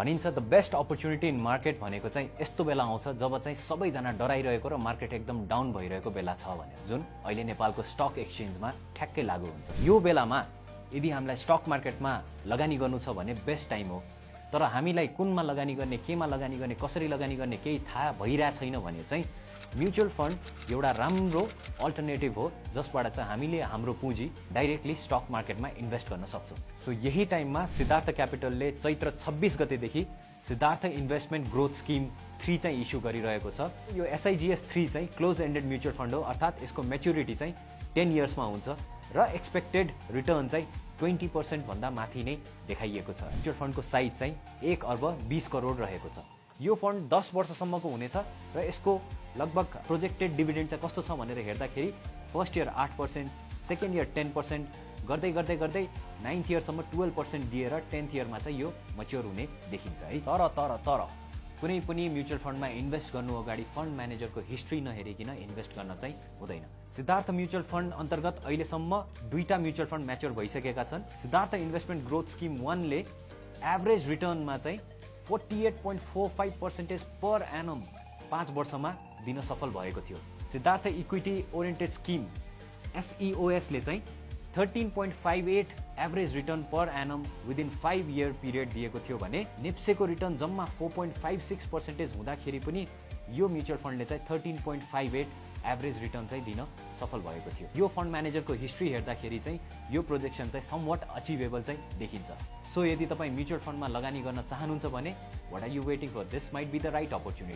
भनिन्छ the best opportunity in market भनेको चाहिँ यस्तो बेला आउँछ जब चाहिँ सबैजना डराइरहेको र मार्केट एकदम डाउन भइरहेको बेला छ भने, जुन अहिले नेपालको स्टक एक्सचेन्जमा ठ्याक्कै लागू हुन्छ। यो बेलामा यदि हामीलाई स्टक मार्केटमा लगानी गर्नु छ भने बेस्ट टाइम हो, तर हामीलाई कुनमा लगानी गर्ने, केमा लगानी गर्ने, कसरी लगानी गर्ने केही थाहा भइरहेको छैन भने चाहिँ म्युचुअल फन्ड एउटा राम्रो अल्टरनेटिभ हो जसबाट चाहिँ हामीले हाम्रो पुँजी डाइरेक्टली स्टक मार्केटमा इन्भेस्ट गर्न सक्छौँ। सो यही टाइममा सिद्धार्थ क्यापिटलले चैत्र 26 गतेदेखि सिद्धार्थ इन्भेस्टमेन्ट ग्रोथ स्किम 3 चाहिँ इस्यु गरिरहेको छ। यो SIGS 3 चाहिँ क्लोज एन्डेड म्युचुअल फन्ड हो, अर्थात् यसको म्याच्युरिटी चाहिँ 10 इयर्समा हुन्छ र एक्सपेक्टेड रिटर्न चाहिँ 20% भन्दा माथि नै देखाइएको छ। म्युचुअल फन्डको साइज चाहिँ 1 अर्ब 20 करोड रहेको छ। यो फन्ड 10 वर्षसम्मको हुनेछ र यसको लगभग प्रोजेक्टेड डिभिडेन्ड चाहिँ कस्तो छ भनेर हेर्दाखेरि फर्स्ट इयर 8%, सेकेन्ड इयर 10%, गर्दै गर्दै गर्दै 9th इयरसम्म 12% दिएर 10th इयरमा चाहिँ यो मच्योर हुने देखिन्छ है। तर कुनै पनि म्युचुअल फन्डमा इन्भेस्ट गर्नु अगाडि फन्ड म्यानेजरको हिस्ट्री नहेरिकन इन्भेस्ट गर्न चाहिँ हुँदैन। सिद्धार्थ म्युचुअल फन्ड अन्तर्गत अहिलेसम्म 2टा म्युचुअल फन्ड म्याच्योर भइसकेका छन्। सिद्धार्थ इन्भेस्टमेन्ट ग्रोथ स्किम 1 ले एभरेज रिटर्नमा चाहिँ 48.45% पर एनम 5 वर्षमा दिन सफल भएको थियो। Siddhartha equity oriented scheme SEOS ले चाहिँ 13.58 average return per annum within 5 year period दिएको थियो भने नेप्सेको रिटर्न जम्मा 4.56% हुँदाखेरि पनि यो म्युचुअल फन्डले चाहिँ 13.58 एभरेज रिटर्न चाहिँ दिन सफल भएको थियो। यो फन्ड म्यानेजरको हिस्ट्री हेर्दाखेरि चाहिँ यो प्रोजेक्सन चाहिँ समवट अचिभेबल चाहिँ देखिन्छ। सो यदि तपाईँ म्युचुअल फन्डमा लगानी गर्न चाहनुहुन्छ भने what are you waiting for, this might be the right opportunity.